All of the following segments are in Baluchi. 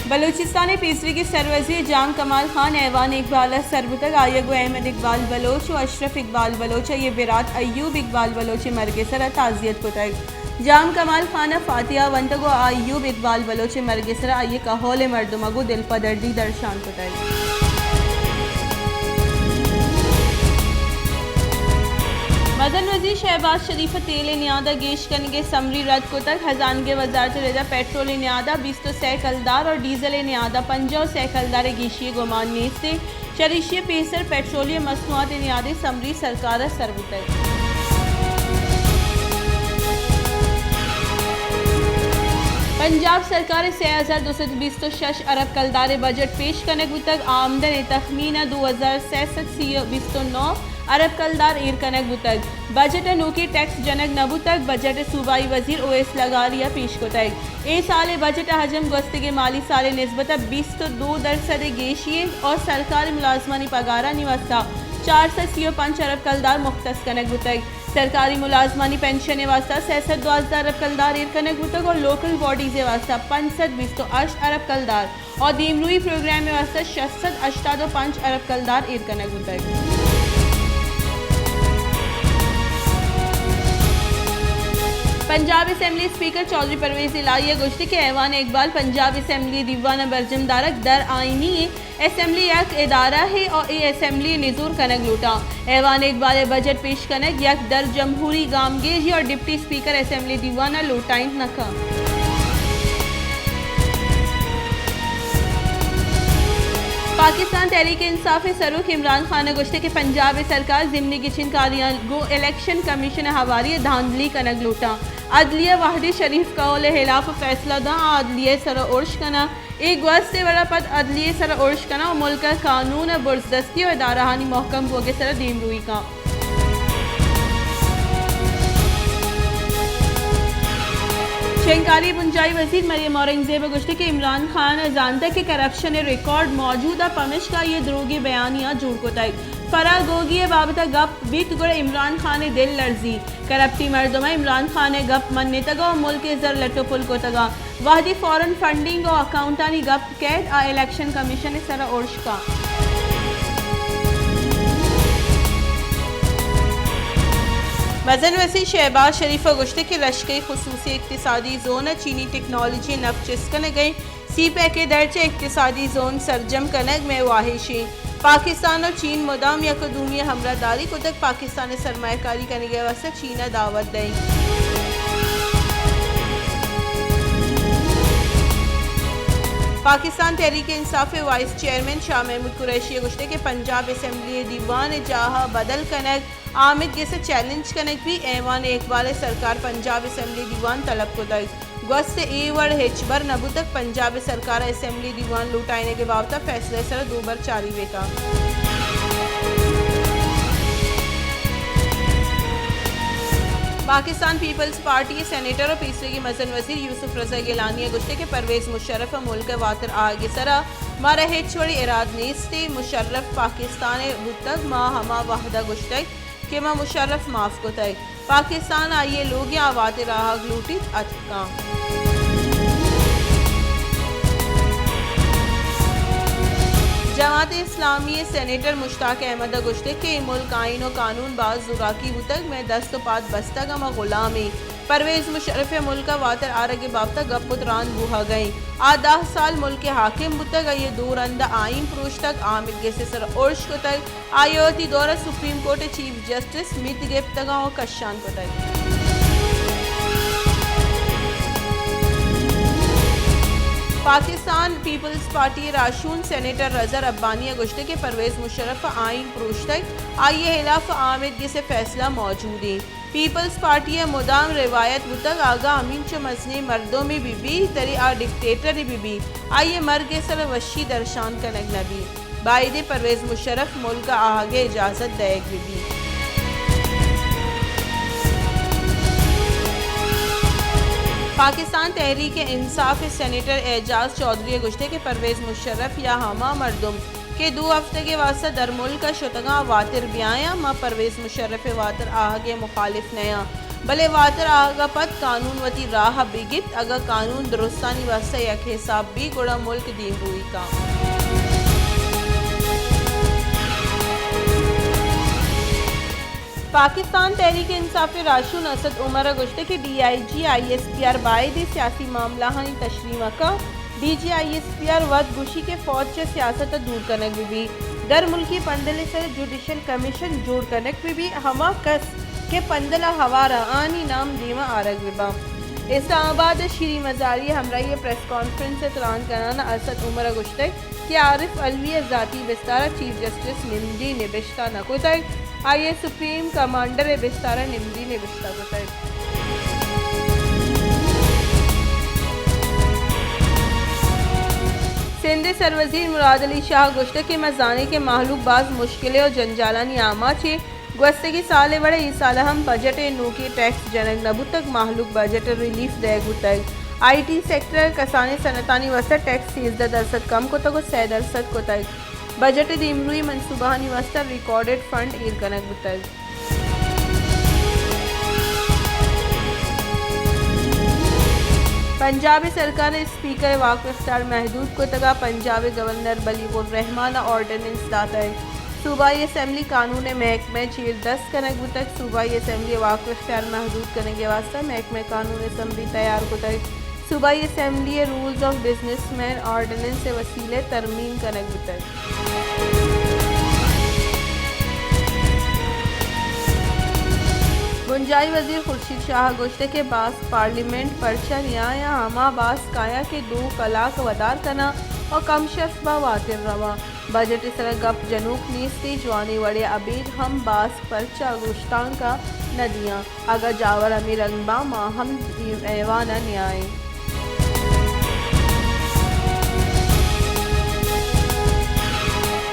بلوچستان ءِ پیسریگیں سروزیر جام کمال خان ایوان اقبال ءَ سر بوتگ۔ آئی ءَ گوں احمد اقبال بلوچ ءُ اشرف اقبال بلوچ ءَ آئی ءِ برات ایوب اقبال بلوچ ءِ مرگ ءِ سرا تعزیت کتگ۔ جام کمال خان ءَ فاتحہ ونتگ ءُ ایوب اقبال بلوچ ءِ مرگ ءِ سرا آئی ءِ کہول ءِ مردماں گوں دلپدردی درشان کتگ۔ مزن وزیر شہباز شریف ءَ تیل ءِ نیاد ءَ گیش کنگ ءِ سمری رد کتگ۔ ہزانگ ءِ وزارت ءِ رد ءَ پٹرول ءِ نیاد ءَ بیست ءُ سئے کلدار ءُ ڈیزل ءِ نیاد ءَ پنجاہ ءُ سئے کلدار ءِ گیشی ءِ گمان نیست انت۔ شریشی ءِ پیسر پٹرولیم مصنوعات ءِ نیادیں سمری سرکار ءَ سر بوتگ۔ پنجاب سرکار ءِ سئے ہزار دو سد بیست ءُ شش ارب کلدار ءِ بجٹ پیش کنگ بوتگ، آمدن ءِ تخمین ءَ دو ہزار سئے سد سی ءُ بیست ءُ نو ارب کلدار ایر کنگ بوتگ۔ بجٹ ءَ نوکیں ٹیکس جنگ نہ بوتگ، بجٹ ءَ صوبائی وزیر اویس لغاری ءَ پیش کتگ۔ اے سال ءِ بجٹ ءِ حجم گوستگیں مالی سال ءِ نسبت ءَ بیست ءُ دو درسد ءِ گیشی انت اور سرکاری ملازمانی پگارانی واستہ چار سد سی ءُ پنچ ارب کلدار مختص کنگ بوتگ۔ سرکاری ملازمانی پنشن ءِ واستہ سئے سد دوازدہ ارب کلدار ایر کنگ بوتگ اور لوکل باڈیز ءِ واستہ پنچ سد بیست ءُ ہشت ارب کلدار اور دیمروئی پروگرام ءِ واستہ شش سد ہشتاد ءُ پنچ ارب کلدار ایر کنگ بوتگ۔ پنجاب اسمبلی اسپیکر چوہدری پرویز الہی ءَ گوشت کہ ایوان اقبال پنجاب اسمبلی دیوان ءَ برجم دارگ در آئینی انت۔ اسمبلی یک ادارہ ہے اور اے اسمبلی نزور کنگ لوٹاں۔ ایوان اقبال ءِ بجٹ پیش کنگ یک در جمہوری گامگیجی اور ڈپٹی اسپیکر اسمبلی دیوان ءَ لوٹائینت نہ کنت۔ پاکستان تحریک انصاف ءِ سروک عمران خان ءَ گوشت کہ پنجاب ءِ سرکار ضمنی گچین کاریاں گوں الیکشن کمیشن ءِ ہواری ءَ دھاندلی کنگ لوٹاں۔ عدلیہ وہدے شریف کہول ءِ ہلاپ ءَ فیصلہ داں، آ عدلیہ ءِ سر ءَ ارش کناں۔ اے گوست ءِ وڑ ءَ پد عدلیہ ءِ سر ءَ ارش کناں ءُ ملک ءَ قانون ءِ برزدستی ءُ ادارہانی مہکم بوگ ءِ سر ءَ دیمروئی کناں۔ شنگکاری بنجاہی وزیر مریم اورنگزیب ءَ گوشت کہ عمران خان ءَ زانتگ کہ کرپشن ءِ ریکارڈ موجود ءَ، پمشکا آئی ءَ دروگیں بیانیہ جوڑ کتگ۔ فرح گوگی ءِ بابت ءَ گپ بیت گڑا عمران خان ءِ دل لرزی۔ کرپٹی مردماں عمران خان ءِ گپ منتگ ءُ ملک ءِ زر لٹ ءُ پل کتگ ءَ۔ وہدے فورن فنڈنگ ءُ اکاؤنٹانی گپ کیت، آ الیکشن کمیشن ءِ سر ءَ ارش کنت۔ مزن وزیر شہباز شریف ءَ گوشت کہ لشکری خصوصی اقتصادی زون ءَ چینی ٹیکنالوجی ءِ نپ چست کنگ ءَ انت، سی پیک ءِ درچ ءَ اقتصادی زون سرجم کنگ مئے واہش انت۔ پاکستان ءُ چین مدام یک ءُ دومی ءِ ہمراہ داری کتگ، پاکستان ءِ سرمایہ کاری کنگ ءِ واستہ چین ءَ دعوت دئیں۔ پاکستان تحریک انصاف ءِ وائس چیئرمین شاہ محمود قریشی ءَ گوشت کہ پنجاب اسمبلی ءِ دیوان ءِ جاہ ءَ بدل کنگ، آمید گس ءَ چیلنج کنگ بیت، ایوان اقبال ءِ سرکار پنجاب اسمبلی دیوان طلب کتگ۔ گوست ءَ اے وڑ ہچبر نہ بوتگ، پنجاب ءِ سرکار ءَ اسمبلی دیوان لوٹائینگ ءِ بابت ءَ فیصلہ ءِ سر ءَ دوبر چاری بہ کنت۔ پاکستان پیپلز پارٹی ءِ سینیٹر ءُ پیسریگیں مزن وزیر یوسف رضا گیلانی ءَ گوشت کہ پرویز مشرف ءَ ملک ءِ واتر آہگ ءِ سر ءَ مارا ہچ وڑیں اراد نیست، مشرف پاکستان ءِ بوتگ، ما ہما وہد ءَ گوشتگ کہ ما مشرف معاف کتگ۔ پاکستان آئی ءِ لوگ ءَ، آ واتر آہگ لوٹیت اتک کنت۔ جماعت اسلامی ءِ سینیٹر مشتاق احمد ءَ گوشت کہ اے ملک آئین ءُ قانون باز زوراکی بوتگ، مئے دست ءُ پاد بستگ ءُ ما غلام ایں۔ پرویز مشرف ءِ ملک ءَ واتر آرگ ءِ بابت ءَ گپ ءُ تران بوہگ ءَ انت۔ آ دہ سال ملک ءِ حاکم بوتگ، آئی ءَ دو رند ءَ آئین پروشتگ، آمید گس ءِ سر ءَ ارش کتگ۔ آئی ءَ وتی دور ءَ سپریم کورٹ ءِ چیف جسٹس میت گپتگ ءُ کشان کتگ۔ پاکستان پیپلز پارٹی ءِ راہشون سینیٹر رضا ربانی ءَ گوشتگ کہ پرویز مشرف ءَ آئین پروشتگ، آئی ءِ ہلاپ ءَ آمید گس ءِ فیصلہ موجود انت۔ پیپلز پارٹی ءِ مدام روایت بوتگ، اگاں ہمینچو مزنیں مردمے بہ بیت، ترے آ ڈکٹیٹرے بہ بیت، آئی ءِ مرگ ءِ سر ءَ وشی درشان کنگ نہ بیت۔ بائدیں پرویز مشرف ملک ءَ آہگ ءِ اجازت دئیگ بہ بیت۔ پاکستان تحریک انصاف ءِ سینیٹر اعجاز چوہدری ءَ گوشتگ کہ پرویز مشرف یا ہما مردم کہ دو ہفتگ ءِ واستہ درملک ءَ شتگ آں، واتر بیایاں، ما پرویز مشرف ءِ واتر آہگ ءِ مخالف نیاں۔ بلے واتر آہگ ءَ پد قانون وتی راہ ءَ بہ گیپت، اگاں قانون درستانی واستہ یک حساب بیت گڑا ملک دیمروئی کاں۔ پاکستان تحریک انصاف ءِ راہشون اسد عمر ءَ گوشتگ کہ D I G, I S P R بائدیں سیاسی معاملہانی تشریح مہ کنت۔ D G I S P R وت گوشی کہ فوج چہ سیاست ءَ دور کنگ بہ بیت، در ملکی پندل ءِ سر ءَ جوڈیشل کمیشن جوڑ کنگ بہ بیت، ہما کس کہ پندل ءَ ہوار انت آہانی نام دیم ءَ آرگ بہ بنت۔ اسلام آباد ءَ شیریں مزاری ءِ ہمراہی ءَ پریس کانفرنس ءَ تران کنان ءَ اسد عمر ءَ گوشتگ کہ عارف علوی ءِ ذاتی بستار ءَ چیف جسٹس نمدی نبشتہ نہ کتگ، آئی ءَ سپریم کمانڈر ءِ بستار ءَ نمدی نبشتہ کتگ۔ سندھ ءِ سروزیر مراد علی شاہ ءَ گوشتگ کہ ما زانیں کہ مہلوک باز مشکل ءُ جنجالانی آماچ اِنت۔ گوستگیں سال ءِ وڑ ءَ اے سال ءَ ہم بجٹ ءِ نوکیں ٹیکس جنگ نہ بوتگ، مہلوک بجٹ ءَ ریلیف دئیگ بوتگ۔ آئی ٹی سیکٹر ءَ کسانیں صنعتانی واستہ ٹیکس سیزدہ درسد کم کتگ ءُ سئے درسد کتگ۔ بجٹ ءِ دیمروئی منصوبہانی واستہ ریکارڈڈ فنڈ ایر کنگ بوتگ۔ پنجاب ءِ سرکار ءِ اسپیکر ءِ واک ءُ اختیار محدود کتگ ءُ پنجاب ءِ گورنر بلیغ الرحمان ءَ آرڈیننس داتگ۔ صوبائی اسمبلی قانون ءِ محکمہ ءِ چیر دست کنگ بوتگ۔ صوبائی اسمبلی ءِ واک ءُ اختیار محدود کنگ ءِ واستہ محکمہ قانون اسمبلی تیار کتگ۔ صوبائی اسمبلی ءِ رولز آف بزنس مین آرڈیننس ءِ وسیلہ ءَ ترمیم کنگ بوتگ۔ بنجاہی وزیر خورشید شاہ ءَ گوشتگ کہ باسک پارلیمنٹ پرچا نیایاں، ہما باسک آیاں کہ دو کلاک ودار کناں ءُ کم شرف ءَ واتر رواں۔ بجٹ ءِ سرا گپ جنوک نیستی، جوانیں وڑے ءَ ابید ہم باسک پرچا گوشتانک ءَ نہ دیاں۔ اگاں جاور ہمے رنگ باں، ما ہم ایوان ءَ نیائیں۔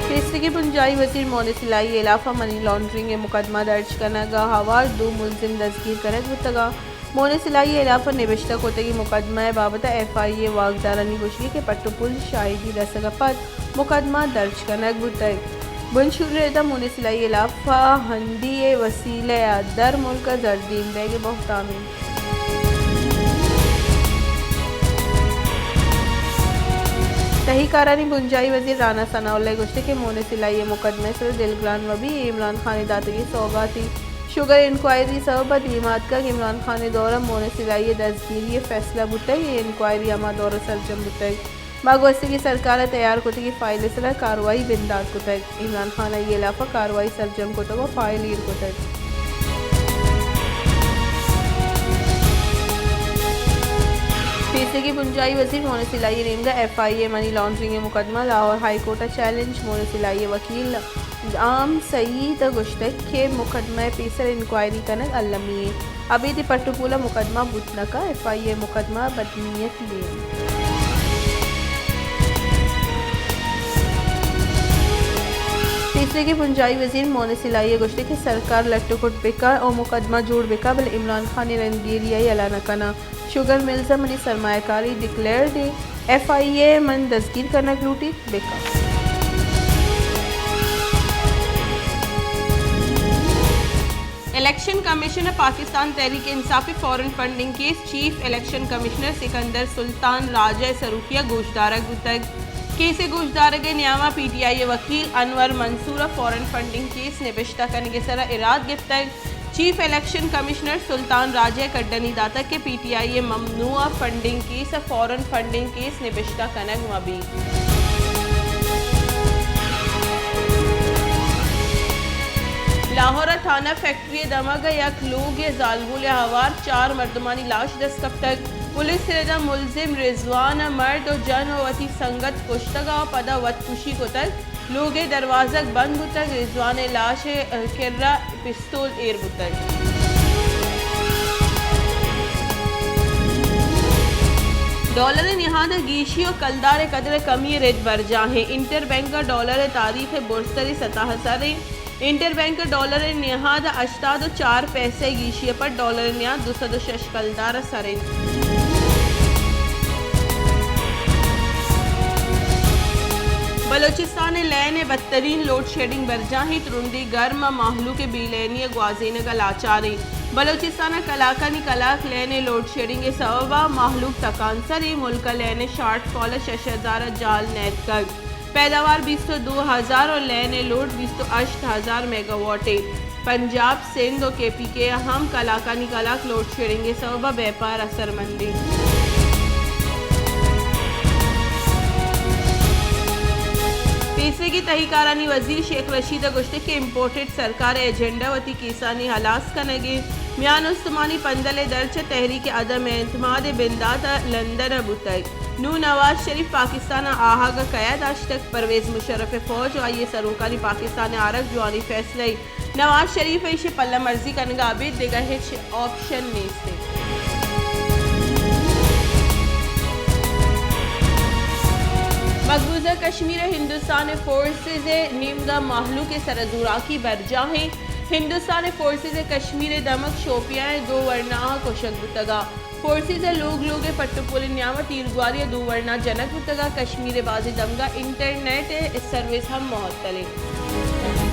پیسریگیں بنجاہی وزیر مونس الہی ءِ ہلاف ءَ منی لانڈرنگ ءِ مقدمہ درج کنگ ءَ ہوار دو ملزم دزگیر کنگ بوتگ ءُ مونس الہی ءِ ہلاف ءَ نبشتہ کتگیں مقدمہ ءِ بابت ءَ ایف آئی اے ءِ واکدارانی گوشگ کہ پٹ ءُ پول شاہدی رسگ ءَ پد مقدمہ درج کنگ بوتگ۔ بنشون رد ءَ مونس الہی ءِ ہلاف ءَ ہندی ءِ وسیلہ ءَ در ملک ءَ زردین دئیگ ءِ بہتام اِنت۔ تہی کارانی بنجاہی وزیر رانا ثناء اللہ ءَ گوشتگ کہ مونس الہی ءِ مقدمہ ءِ سر ءَ دلگران مہ بی، اے عمران خان ءِ داتگیں سوگاتے۔ شوگر انکوائری ءِ سبب ءَ دیما اتکگ، عمران خان ءِ دور ءَ مونس الہی ءِ دزگیری ءِ فیصلہ بوتگ، اے انکوائری ہما دور ءَ سرجم بوتگ۔ ما گوستگیں سرکار ءَ تیار کتگیں فائل ءِ سرا کاروائی بندات کتگ۔ عمران خان ءَ آئی ءِ ہلاف ءَ کاروائی سرجم کتگ ءُ فائل ایر کتگ۔ پیسریگیں بنجاہی وزیر مونس الہی ءِ نیمگ ءَ ایف آئی اے منی لانڈرنگ ءِ مقدمہ، لاہور ہائی کورٹ ءَ چیلنج، مونس الہی ءِ وکیل عام سعید ءَ گوشتگ کہ مقدمہ ءِ پیسر انکوائری کنگ المی اِنت۔ ابید پٹ ءُ پول ءَ مقدمہ بوت نہ کنت، ایف آئی اے ءِ مقدمہ بدنیتی اِنت۔ پیسریگیں بنجاہی وزیر مونس الہی ءَ گوشتگ کہ سرکار لٹ ءُ کٹ بہ کنت ءُ مقدمہ جوڑ بہ کنت، بلے عمران خان ءِ رندگیری ءَ یلہ نہ کناں۔ شوگر ملز ءَ منی سرمایہ کاری ڈکلیئرڈ اِنت، ایف آئی اے ءَ من دزگیر کنگ لوٹیت، بہ کنت۔ الیکشن کمیشن ءَ پاکستان تحریک انصاف ءِ foreign funding case chief election commissioner Sikandar Sultan Raja ءِ سروکی ءَ گوشدارگ بوتگ۔ کیس ءِ گوشدارگ ءِ نیام ءَ پی ٹی آئی ءِ وکیل انور منصور ءَ فارن فنڈنگ کیس نبشتہ کنگ ءِ سرا ایراد گپتگ۔ Chief election commissioner Sultan Raja ءَ کڈنی داتگ کہ پی ٹی آئی ءِ ممنوعہ فنڈنگ کیس ءَ فارن فنڈنگ کیس نبشتہ کنگ مہ بیت۔ لاہور ءِ تھانہ فیکٹری ءِ دمگ ءَ یک لوگے ءِ زالبول ءِ ہوار چار مردمانی لاش دست کپتگ۔ پولیس ءِ رد ءَ ملزم رضوان ءَ مرد ءُ جن ءُ وتی سنگت کشتگ ءُ پدا وت کشی کتگ۔ لوگ ءِ دروازگ بند بوتگ، رضوان ءِ لاش ءِ کرا پستول ایر بوتگ۔ ڈالر ءِ نہاد ءَ گیشی ءُ کلدار ءِ قدر ءَ کمی ءِ رد برجاہ اِنت۔ انٹر بینک ءَ ڈالر ءِ تاریخ ءِ برزتریں سطح ءَ سر اِنت۔ انٹر بینک ءَ ڈالر ءِ نہاد ءَ ہشتاد ءُ چار پیسہ ءِ گیشی ءَ پد ڈالر ءِ نہاد دو سد ءُ شش کلدار ءَ سر اِنت۔ بلوچستان ءِ لین ءِ بدترین لوڈ شیڈنگ برجاہ اِنت، ترندیں گرم ءَ مہلوک ءِ بے لینی ءِ گوازینگ ءَ لاچار اِنت۔ بلوچستان ء کلاکانی کلاک لین ء لوڈ شیڈنگ ء سوب ء مہلوک تکانسر ء، ملک ء لین ء شارٹ فال ء شش ہزار ء جال نیتکگ۔ پیداوار بیست ء دو ہزار ء لین ء لوڈ بیست ء ہشت ہزار میگا واٹ ء۔ پنجاب، سندھ ء کے پی کے ء ہم کلاکانی کلاک لوڈ شیڈنگ ء سوب ء بیپار اثرمند انت۔ پیسریگیں تہی کارانی وزیر شیخ رشید ء گوشتگ کہ امپورٹڈ سرکار ء ایجنڈا وتی کیسانی ہلاس کنگ ء انت۔ میان استمانی پندل ء درچ ء تحریک عدم اعتماد ء بندات ء لندن ء بوتگ۔ نوں نواز شریف پاکستان ء آہگ ء کئے داشتگ؟ پرویز مشرف ء فوج ء آئی ء سروکانی پاکستان ء آرگ جوانیں فیصلہ ء۔ نواز شریف ء ایشی پلہ مرزی کنگ ء ابید دگہ ہچ آپشن نیست انت۔ مقبوضہ کشمیر ء ہندوستان ء فورسز ء نیمگ ء مہلوک ء سر ء زوراکی برجاہ انت۔ ہندوستان ء فورسز ء کشمیر ء دمگ شوپیاں ء دو ورنا ء کشگ بوتگ ء فورسز ء لوگ لوگ ء پٹ ء پول ء نیام ء تیرگواری ء دو ورنا جنگ بوتگ ء کشمیر ء بازیں دمگ ء انٹرنیٹ ء سروس ہم معطل انت۔